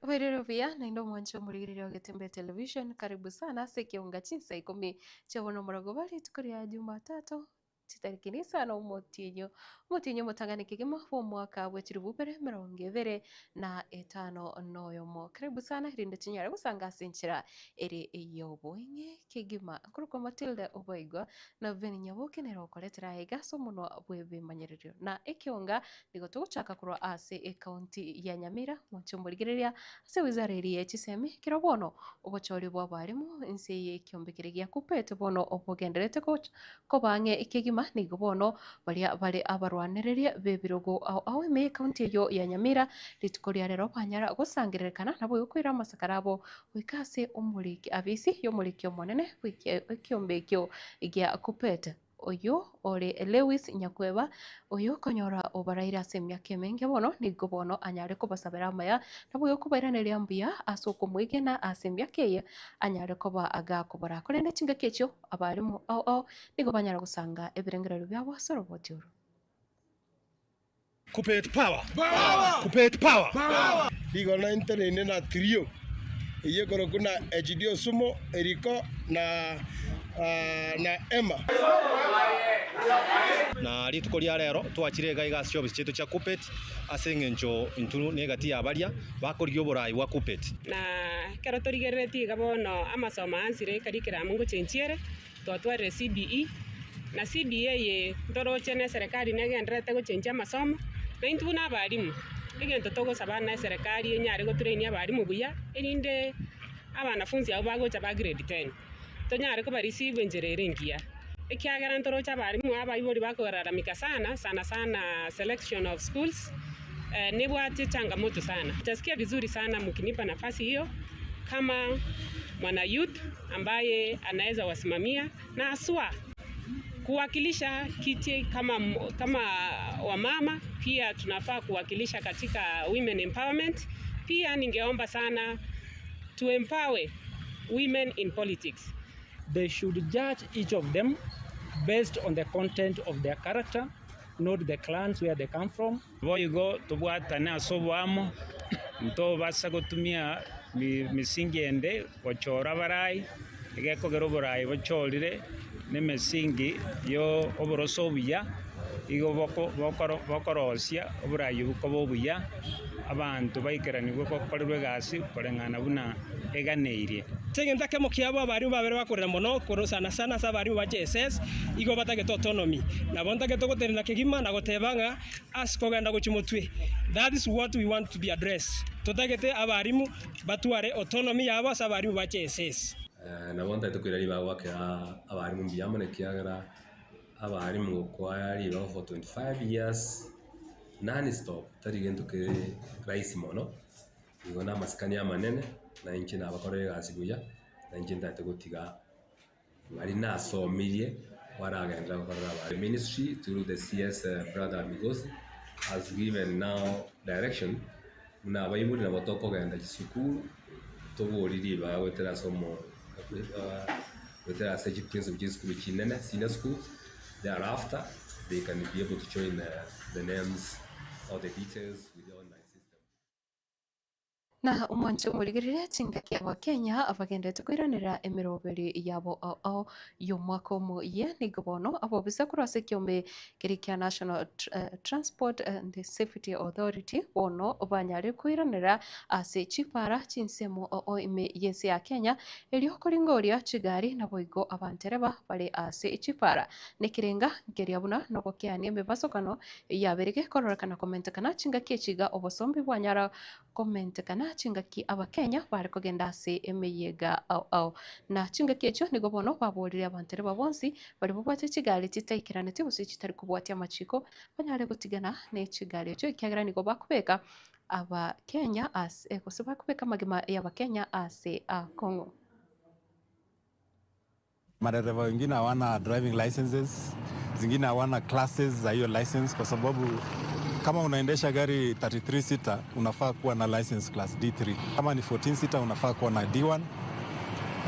Oboirori obuya naende omwanche omorigereria o Getembe Television, karibu sana ase ekeunga chinsa ikomi chiabwo nomorogoba rituko ria Jumatatu chitariki nisano omotienyi omotienyi omotang'ani kegima bw'omwaka bwe chilifu ibere emerongo ebere na etano na oyomo. Karibu sana erinde chinyare gosanga ase enchera ere y'oboeng'e kegima. Nkorokwa Matilda Obaigwa na Veni Nyaboke nere okoretera aya iga ase omonwa bw'ebimanyererio. Na ekeunga Nigo togochaka korwa ase ecounty ya Nyamira, mwanche omorigereria ase wizara eria ye chisemi, ekero bono obochori bw'abalimu inse y'ekiombe keria gia KUPPET bono bogendererete koba ang'e kegima, nigo bono baria bare abarwanereria b'ebirogo ao ao ime y'ecounty eyio ya Nyamira rituko ria rero banyara gosangererekana naboigo koira amasakara abo goika ase omoriki abisi y'omoriki omonene bw'ekiombe ekio gia KUPPET. Oyio ore Lewis Nyakweba, oyio okonyora obaraire ase emiaka emenge bono, nigo bono anyare kobasabera amaya, naboigo kobairaneria mbuya ase okomwegena ase emiaka eye anyare koba agakobora. Korende chingaki echio abarimu ao ao nigo banyara gosanga ebirengererio biabo ase oroboti oro. Kuppet power! Kuppet power! Nigo nainteneine na Trio, eyio ekorokwa na Egidio Osumo, Eriko, na na Emma. Na rituko ria rero twachire iga iga ase chiofisi chiaito chia Kuppet ase eng'encho intwe negati ya baria bakorigia oborai bwa Kuppet. Na ekero torigereretie iga bono amasomo aansire ecurriculum ngochenchia ere, Twatwarire CBE, na CBE eye ntoroche na eserekari negendererete gochenchia amasomo, na intwe buna abalimu, egento togosaba na eserekari enyare gotrainia abalimu buya, erinde abanafunzi abwo bagocha ba grade ten, tonyare koba receive enchera ere engiya. Ekiagera ntoroche abalimu abaibori bakolalamika sana, sana sana selection of schools, nebwate changamoto sana. Nitasikia vizuri sana mkinipa nafasi hiyo kama mwana youth ambaye anaeza wasimamia na haswa kuwakilisha kiti kama, kama wamama pia tunafaa kuwakilisha katika women empowerment. Pia ningeomba sana to empower women in politics. They should judge each of them based on the content of their character, not the clans where they come from. Boigo tobwatane ase oboamo, ntobasa gotumia mesingi ende gochora abarai, egekogera oborai bochorire nemesingi y'oboroso obuya, igo bokorosia oborai obwo koba obuya, abanto baikeranigwe gokorerwa egasi koreng'ana buna eganeirie. Ase egento ekemo kiabo abarimu babere bakorera mono, korwa sana sana ase abarimu ba JSS, igo batagete autonomy. Nabo ntagete gotenena kegima na goteba ng'a ase kogenda gochia motwe, that is what we want to be addressed. Totagete abarimu batware autonomy yabo ase abarimu ba JSS. Nabo ntagete koira ribaga goakera abarimu mbuya mono ekiagera abarimu gokoa ribaga for 25 years non stop tari gento kere rahisi mono. Igo namasikani amanene, na inche nabakorera egasi buya, na inche ntagete gotiga baria nasomirie baragenderera gokorera abanto. The ministry through the CS brother Migosi has given now direction buna abaibori nabo tokogenda chisukuru tobori ribaga goetera ase omo goetera ase chiprinciple chia chisukuru chinene senior schools thereafter they can be able to join the names or the details with the online system. Na omwanche omorigereria chingaki Abakenya abagenderete koiranera emeroberi yabo ao ao y'omwaka omoyia nigo bono abobisa korwa ase ekiombe keria kia National Transport and Safety Authority bono banyare koiranera ase chipara chinsemo ao ime y'ense ya Kenya erio koringoria chigari naboigo abantereba bare ase chipara nekerenga nkeria buna nogokeania emebasokano Yaberege kororekana komentekana chingaki echi iga obosombi bwanyara komentekana chingaki abakenya bare kogenda ase emeyega ao ao. Na chingaki echio nigo bono baborire abantereba bonsi baria babwate chigari chitaikeraneti gose chitari kobwatia amachiko banyare gotigana ne chigari echio ekiagera nigo bakobeka abakenya ase gose bakobeka amagima y'abakenya ase akong'u. Madereva wengine hawana driving licenses, zingine hawana classes za hiyo license, kwa sababu kama unaendesha gari 33 seater unafaa kuwa na license class D3. Kama ni 14 seater unafaa kuwa na D1.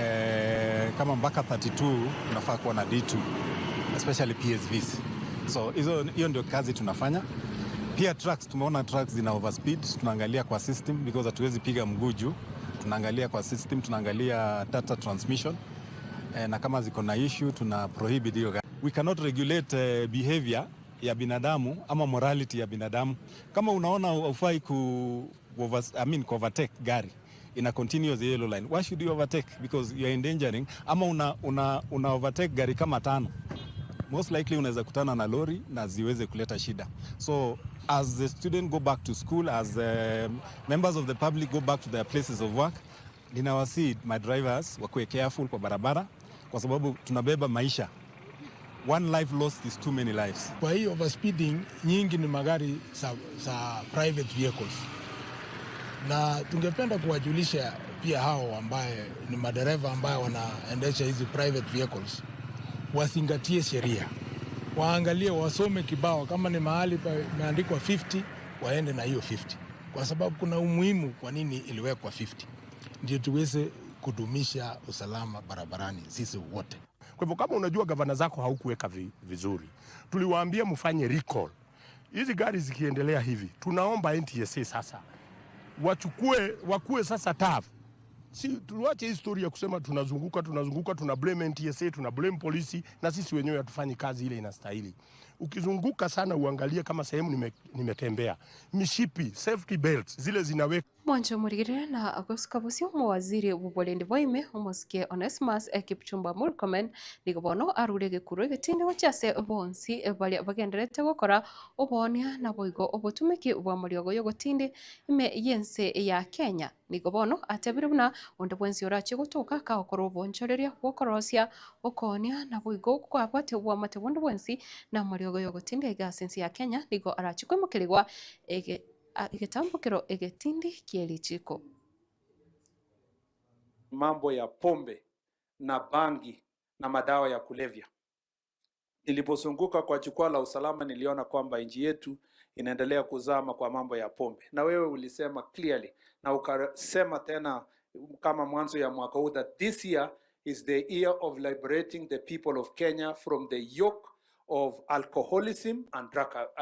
Eh, kama mpaka 32 unafaa kuwa na D2 especially PSVs. So hizo hiyo ndio kazi tunafanya. Pia trucks, tumeona trucks zina overspeed, tunaangalia kwa system because hatuwezi piga mguu juu. Tunaangalia kwa system, tunaangalia data transmission eh, na kama ziko na issue tuna prohibit hiyo gari. We cannot regulate eh, behavior ya binadamu ama morality ya binadamu. Kama unaona hufai ku over, I mean, ku overtake gari in a continuous yellow line, why should you overtake? Because you are endangering. Ama una, una, una overtake gari kama tano most likely unaweza kutana na lori na ziweze kuleta shida. So as the student go back to school, as members of the public go back to their places of work, ninawasihi my drivers wakuwe careful kwa barabara, kwa sababu tunabeba maisha. One life lost is too many lives. Kwa hiyo overspeeding nyingi ni magari za, za private vehicles, na tungependa kuwajulisha pia hao ambaye ni madereva ambaye wanaendesha hizi private vehicles wazingatie sheria, waangalie, wasome kibao, kama ni mahali pameandikwa 50 waende na hiyo 50, kwa sababu kuna umuhimu kwa nini iliwekwa 50, ndio tuweze kudumisha usalama barabarani sisi wote. Kwa hivyo kama unajua gavana zako haukuweka vizuri, tuliwaambia mfanye recall. Hizi gari zikiendelea hivi, tunaomba NTSA sasa wachukue, wakuwe sasa tough. Si tuache hii story ya kusema tunazunguka tunazunguka, tuna blame NTSA, tuna blame polisi, na sisi wenyewe hatufanyi kazi ile inastahili. Ukizunguka sana uangalie kama sehemu nimetembea, mishipi, safety belts zile zinaweka Mwancho murigirire na agosuka bosio omuwaziri bw'oborendi bwaime omosike Onesmus Kipchumba Murkomen nigo bono arure egekuro egetindi gochia ase bonsi baria bagenderete gokora obonia naboigo obotumiki bwa moriogo yogotindi ime yense ya Kenya nigo bono atebire buna onde bwensi orache gotoka kagokora obonchoreria bwokorosia okoonia naboigo kwabwate obwamate bonde bwensi na moriogo yogotindi iga ase ense ya Kenya nigo arache koimokerigwa ege egetambokero egetindi kielichiko. Mambo ya pombe na bangi na madawa ya kulevya. Nilipozunguka kwa jukwaa la usalama, niliona kwamba nchi yetu inaendelea kuzama kwa mambo ya pombe, na wewe ulisema clearly na ukasema tena kama mwanzo ya mwaka huu that this year is the year of liberating the people of Kenya from the yoke of alcoholism and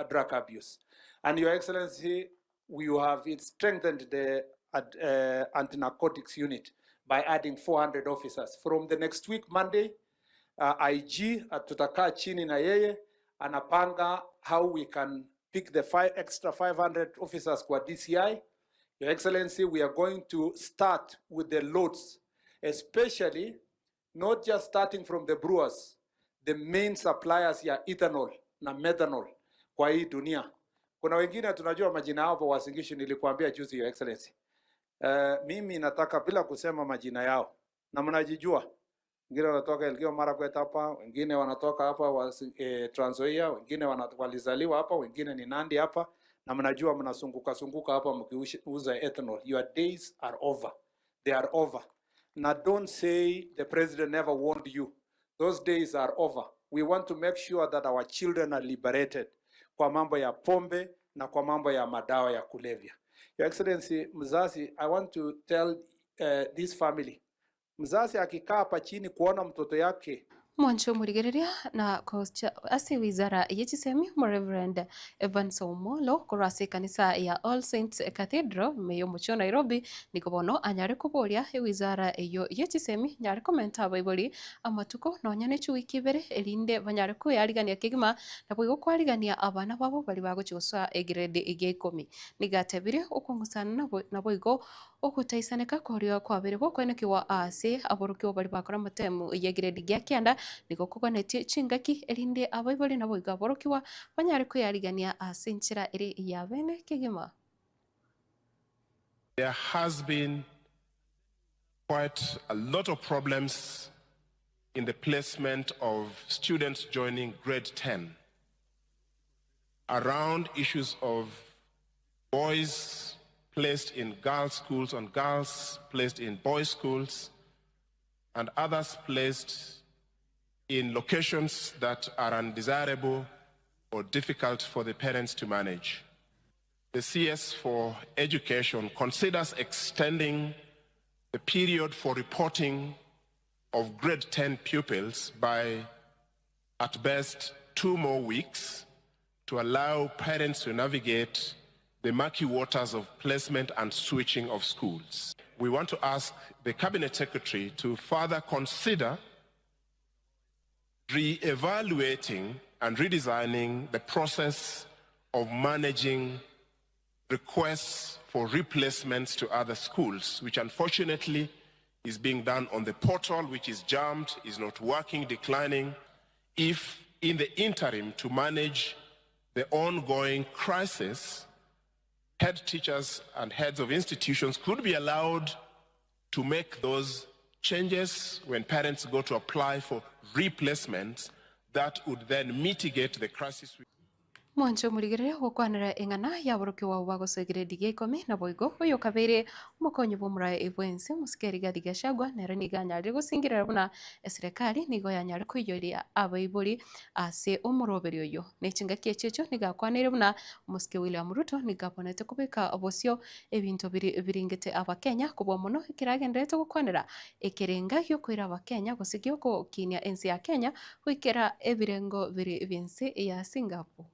drug abuse. And Your Excellency, we have strengthened the anti-narcotics unit by adding 400 officers. From the next week, Monday, IG, tutakaa chini na yeye, anapanga how we can pick the extra 500 officers kwa DCI. Your Excellency, we are going to start with the loads, especially not just starting from the brewers, the main suppliers ya ethanol na methanol kwa hii dunia. Kuna wengine tunajua majina yao Uasin Gishu, nilikuambia juzi Your Excellency. Mimi nataka bila kusema majina yao na mnajijua. Wengine wanatoka Elgeyo Marakwet hapa, wengine wanatoka hapa Trans Nzoia, wengine walizaliwa hapa, wengine ni Nandi hapa, na mnajua mnasunguka sunguka hapa mkiuza ethanol. Your days are over. They are over. Now don't say the president never warned you. Those days are over. We want to make sure that our children are liberated kwa mambo ya pombe na kwa mambo ya madawa ya kulevya. Your Excellency, mzazi, I want to tell this family. Mzazi akikaa hapa chini kuona mtoto yake Mwancho murigereria na kocha ase wizara yechisemi mo Reverend Evans Omolo korwa ase ekanisa ya All Saints Cathedral ime omochie o Nairobi nigo bono anyare koboria ewizara eyo yechisemi nyare komenta abaibori amatuko nonya ne chiwiki ibere erinde banyare koyarigania kegima nabo igo kwarigania abana babo bari bagochi gosoa egrade egia ikomi nigatebire okong'usana nabo nabo igo okotaisaneka koria kwabere gokwenekiwa ase aborokio bari bakora amatemu ya grade gia kianda nigo koganetie chingaki erinde abaibori nabo igo aborokiwa banyare koyarigania ase enchera ere ya bene kegima. There has been quite a lot of problems in the placement of students joining grade 10 around issues of boys placed in girls' schools and girls placed in boys' schools and others placed in locations that are undesirable or difficult for the parents to manage. The CS for Education considers extending the period for reporting of grade 10 pupils by, at best, 2 more weeks to allow parents to navigate the murky waters of placement and switching of schools. We want to ask the Cabinet Secretary to further consider re-evaluating and redesigning the process of managing requests for replacements to other schools, which unfortunately is being done on the portal, which is jammed, is not working, declining. If in the interim to manage the ongoing crisis, head teachers and heads of institutions could be allowed to make those changes when parents go to apply for replacements that would then mitigate the crisis. Mwanche omorigereria ogokwanera eng'ana y'aborokigwa abwo bagosoa egredi gia ikomi, naboigo oyokabeire omokonyi bw'omoraai bw'ense omosike Rigathi Gachagua nere nigo anyarire gosingirera buna eserekari nigo yanyare koiyoria abaibori ase omoroberi oyo. Ne chingaki echio echio nigo akwaneire buna omosike William Ruto nigo abonete kobeka bosio ebinto biri biringete abakenya kobua mono ekero agendererete gokwanera ekerenga giokoira abakenya gose giogokinia ense ya Kenya goikera ebirengo biri bi'ense ya Singapore.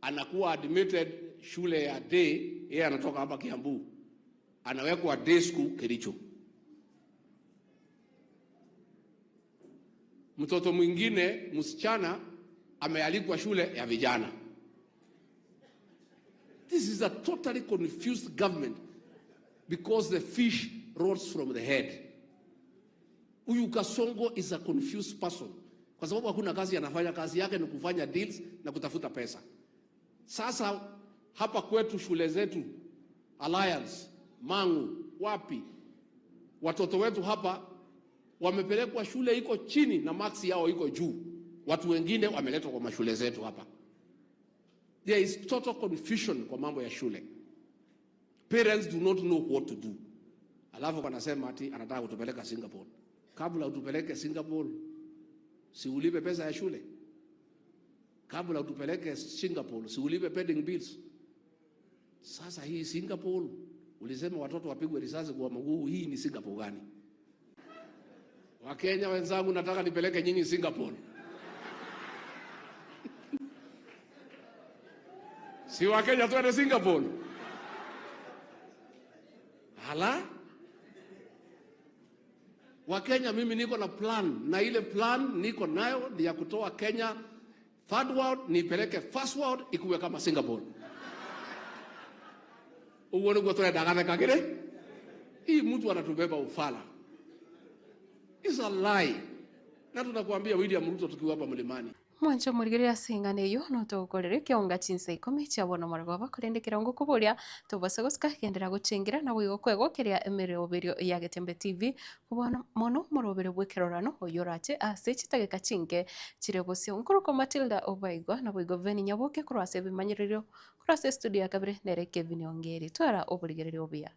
Anakuwa admitted shule ya day, yeye anatoka hapa Kiambu, anawekwa day school Kericho. Mtoto mwingine msichana amealikwa shule ya vijana. This is a totally confused government because the fish rots from the head. Huyu Kasongo is a confused person kwa sababu hakuna kazi anafanya, kazi yake ni kufanya deals na kutafuta pesa. Sasa hapa kwetu shule zetu Alliance, Mangu, wapi, watoto wetu hapa wamepelekwa shule iko chini na marks yao iko juu. Watu wengine wameletwa kwa mashule zetu hapa. There is total confusion kwa mambo ya shule. Parents do not know what to do. Alafu wanasema ati anataka kutupeleka Singapore. Kabla utupeleke Singapore, si ulipe pesa ya shule? Kabla utupeleke Singapore, si ulipe pending bills? Sasa hii Singapore ulisema watoto wapigwe risasi kwa mguu, hii ni Singapore gani? Wakenya wenzangu, nataka nipeleke nyinyi Singapore. Si Wakenya twende Singapore? Hala? Wakenya, mimi niko na plan na ile plan niko nayo ni ya kutoa Kenya third world nipeleke first world ikuwe kama Singapore. Uguo niguo turenda gathekagire. Hii mtu anatubeba ufala. It's a lie. Na tunakuambia William Ruto tukiwa hapa mlimani. Mwanche omorigereria ase eng'ana eyio notogokorere ekeonga chinsa ikomi chia bono marogoba, korende ekero ngokoboria tobasa gosika genderera gochengera naboigo kwegokeria emeroberio ya Getembe TV kobua mono omoroberio bw'ekerorano oyio orache ase chitageka chinke chire bosio. Nkorokwa Matilda Obaigwa naboigo Venny Nyaboke korwa ase ebimanyererio korwa ase estudio ya kabere nere Kevin Ongeri. Twara oborigereria obuya.